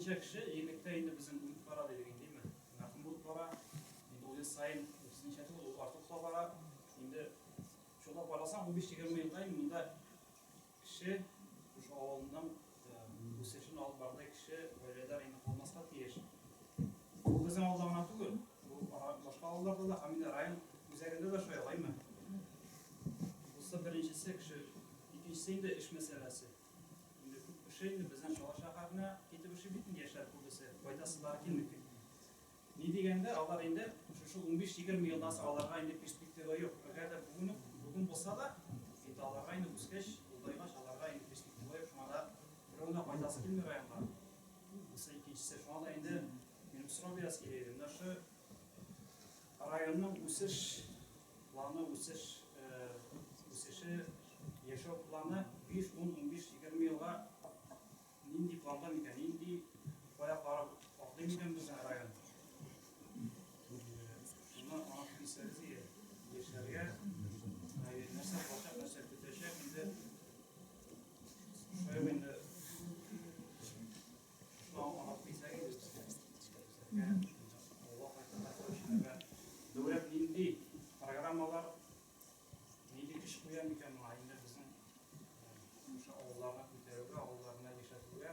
Берничә кеше җирлектә инде безнең үлеп бара дидек инде, әйме? Мәрхүм булып бара. Инде ул ел саен 30 нча түгел, ул артып та бара. Инде чутлап карасаң, 15-20 елда инде монда кеше, шушы авылның үсешен алып бардай кеше, гаиләләр инде калмаска тиеш. Бу безнең авылда гына түгел, бу башка авылларда да һәм инде район үзәгендә дә шулай, алаймы? Бусы беренчесе кеше, икенчесе инде эш мәсьәләсе. Инде күп кеше инде безнең Чаллы шәһәренә китеп эшли бит инде яшьләр күбесе, кайтасылары килми. Ни дигәндә, алар инде шушы 15-20 елдан соң аларга инде перспектива юк. Әгәр дә бүген үк, бүген булса да, инде аларга инде үскәч, олыгайгач аларга инде перспектива юк, шуңа да берәүнең дә кайтасы килми районга. Бусы икенчесе. Шуңа да инде минем сорау бирәсе килә иде. Менә шушы районның үсеш планы, үсеш үсеше, яшәү планы 5, 10, 15, 20 елга нинди планда микән, нинди кая карап атлый микән безнең район? Шуны аңлатып китсәгез иде. Яшьләргә нәрсә булачак, нәрсә көтәчәк инде. Шулай ук инде шуны аңлатып китсәк иде безгә. Безгә авылга кайтырга теләүчеләргә дәүләт нинди программалар, нинди көч куя микән моңа инде безнең шушы авылларны күтәрүгә, авылларны яшәтүгә.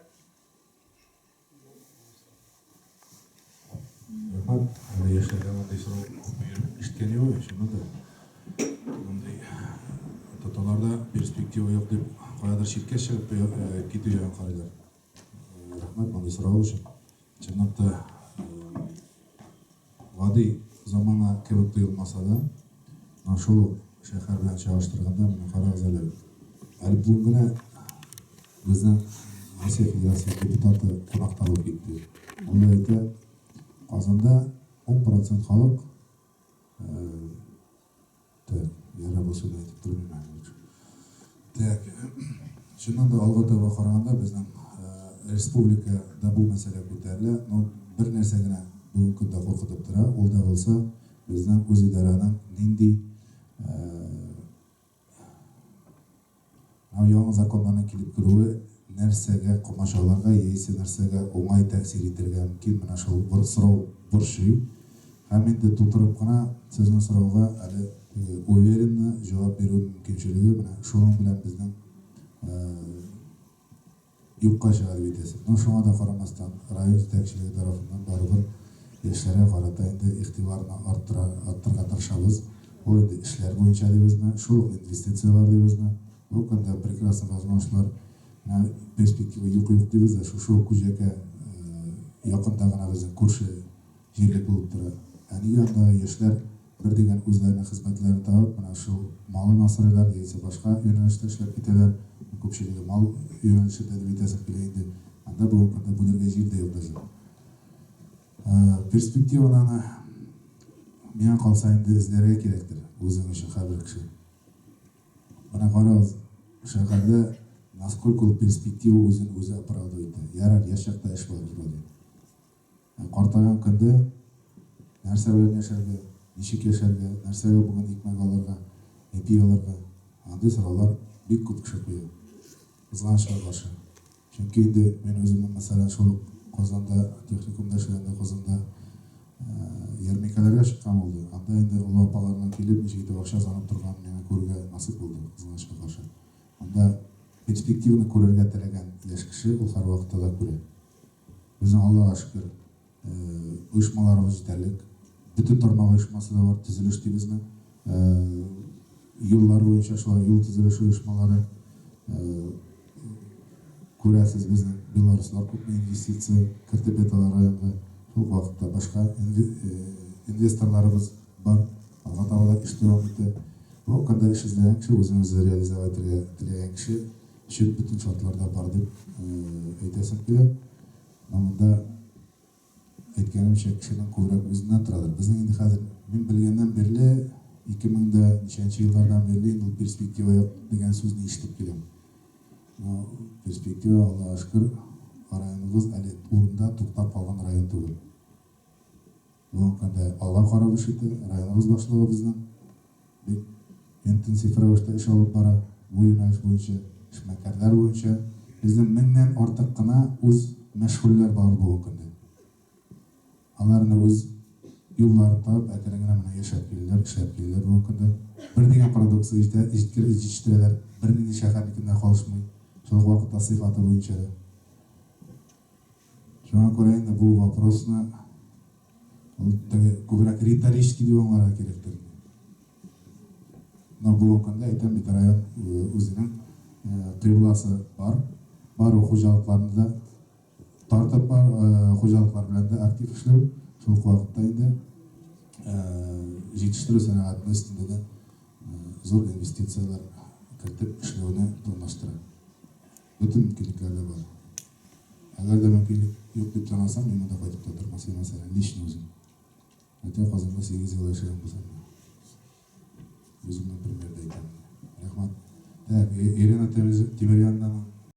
Рәхмәт. Әле яшьләрдә мондый сорау күп ишеткән юк, чыннан да. Мондый тоталар да перспектива юк дип каядыр читкә чыгып китү ягын карыйлар. Рәхмәт мондый сорау өчен. Чынлап та гади замана кебек тоелмаса да, менә шул ук шәһәр белән чагыштырганда, менә карагыз әле, әле бүген генә безнең Россия Федерациясе депутаты кунакта булып китте. Ул да әйтә, Казанда 10% халык Так, ярар, бу сүзне әйтеп тормыйм әле лучше. Так, чыннан да алга таба караганда безнең республикада бу мәсьәлә күтәрелә. Но бер нәрсә генә бүгенге көндә куркытып тора, ул да булса безнең үзидарәнең нинди Менә яңа законнарның килеп керүе нәрсәгә комачауларга яисә нәрсәгә уңай тәэсир итәргә мөмкин, менә шул бер сорау борчый. Һәм инде тутырып кына сезнең сорауга әле теге уверенно җавап бирү мөмкинчелеге менә шуның белән безнең юкка чыга дип әйтәсем. Но шуңа да карамастан, район җитәкчелеге тарафыннан барыбер яшьләргә карата инде игътибарны арттыра, арттырырга тырышабыз. Ул инде эшләр буенча дибезме, шул ук инвестицияләр дибезме. Бу көндә прекрасный возможностьлар, менә перспектива юк-юк дибез дә, шушы ук Күҗәкә якында гына безнең күрше җирлек булып тора. Ә нигә андагы яшьләр бер дигән үзләренең хезмәтләрен табып, менә шул малын асрыйлар яисә башка юнәлештә эшләп китәләр. Күпчелеге мал юнәлешендә дип әйтәсем килә инде. Анда бүгенге көндә бүлергә җир дә юк даже. Перспективаны аны миңа калса инде эзләргә кирәктер үзең өчен һәрбер кеше. Менә карагыз, шәһәрдә насколько ул перспектива үзен үзе оправдывать итә. Ярар, яшь чакта эш бар вроде. Ә картайган көндә нәрсә белән яшәргә, ничек яшәргә, нәрсәгә бүген икмәк алырга, ипи алырга? Андый сораулар бик күп кеше куя. Кызганычка каршы. Чөнки инде мин үземнең, мәсәлән, шул ук Казанда, техникумда эшләгәндә Казанда ярминкәләргә чыккан булды. Анда инде олы апаларның килеп, ничек итеп акча санап торганын миңа күрергә насыйп булды, кызганычка каршы. Анда перспективаны күрергә теләгән яшь кеше ул һәрвакытта да күрә. Безнең, Аллага шөкер, оешмаларыбыз җитәрлек. Бөтен тармак оешмасы да бар, төзелеш дибезме, юллар буенча шулай юл төзелеше оешмалары. Күрәсез, безнең белоруслар күпме инвестиция кертеп яталар районга. Шул ук вакытта башка инвесторларыбыз бар. Алга таба да эш дәвам итә. Бу көндә эш эзләгән кеше, үзен үзе реализовать итәргә теләгән кеше өчен бөтен шартлар да бар дип әйтәсем килә. Ә монда әйткәнемчә, кешенең күбрәк үзеннән торадыр. Безнең инде хәзер, мин белгәннән бирле, 2000 дә ничәнче еллардан бирле инде ул перспектива юк дигән сүзне ишетеп киләм. Но перспектива, Аллага шөкер, районыбыз әле урында туктап калган район түгел. Бүгенге көндә алга карап эш итә, районыбыз башлыгы безнең бик интенсив рәвештә эш алып бара бу юнәлеш буенча, эшмәкәрләр буенча. Безнең меңнән артык кына үз мәшгульләр бар бүгенге көндә. Алар инде үз юлларын табып, әкрен генә менә яшәп киләләр, эшләп киләләр бүгенге көндә. Бер дигән продукция җитештерәләр, бернинди шәһәрнекеннән калышмый. Шул ук вакытта сыйфаты буенча да. Шуңа күрә инде бу вопросны ул теге күбрәк риторический дип аңларга кирәктер. Но бүгенге көндә әйтәм бит, район үзенең кыйбласы бар. Бар хуҗалыкларны да тартып бар, хуҗалыклар белән дә актив эшләү, шул ук вакытта инде җитештерү сәнәгатенең өстендә дә зур инвестицияләр кертеп эшләүне планлаштыра. Бөтен мөмкинлекләр дә бар. Әгәр дә мөмкинлек юк дип санасам, мин монда кайтып та тормас идем, мәсәлән, лично үзем. Хотя Казанда 8 ел яшәгән булсам да. Үземнең примерда әйтәм. Рәхмәт. Так, Ирина Тимиряновнаның.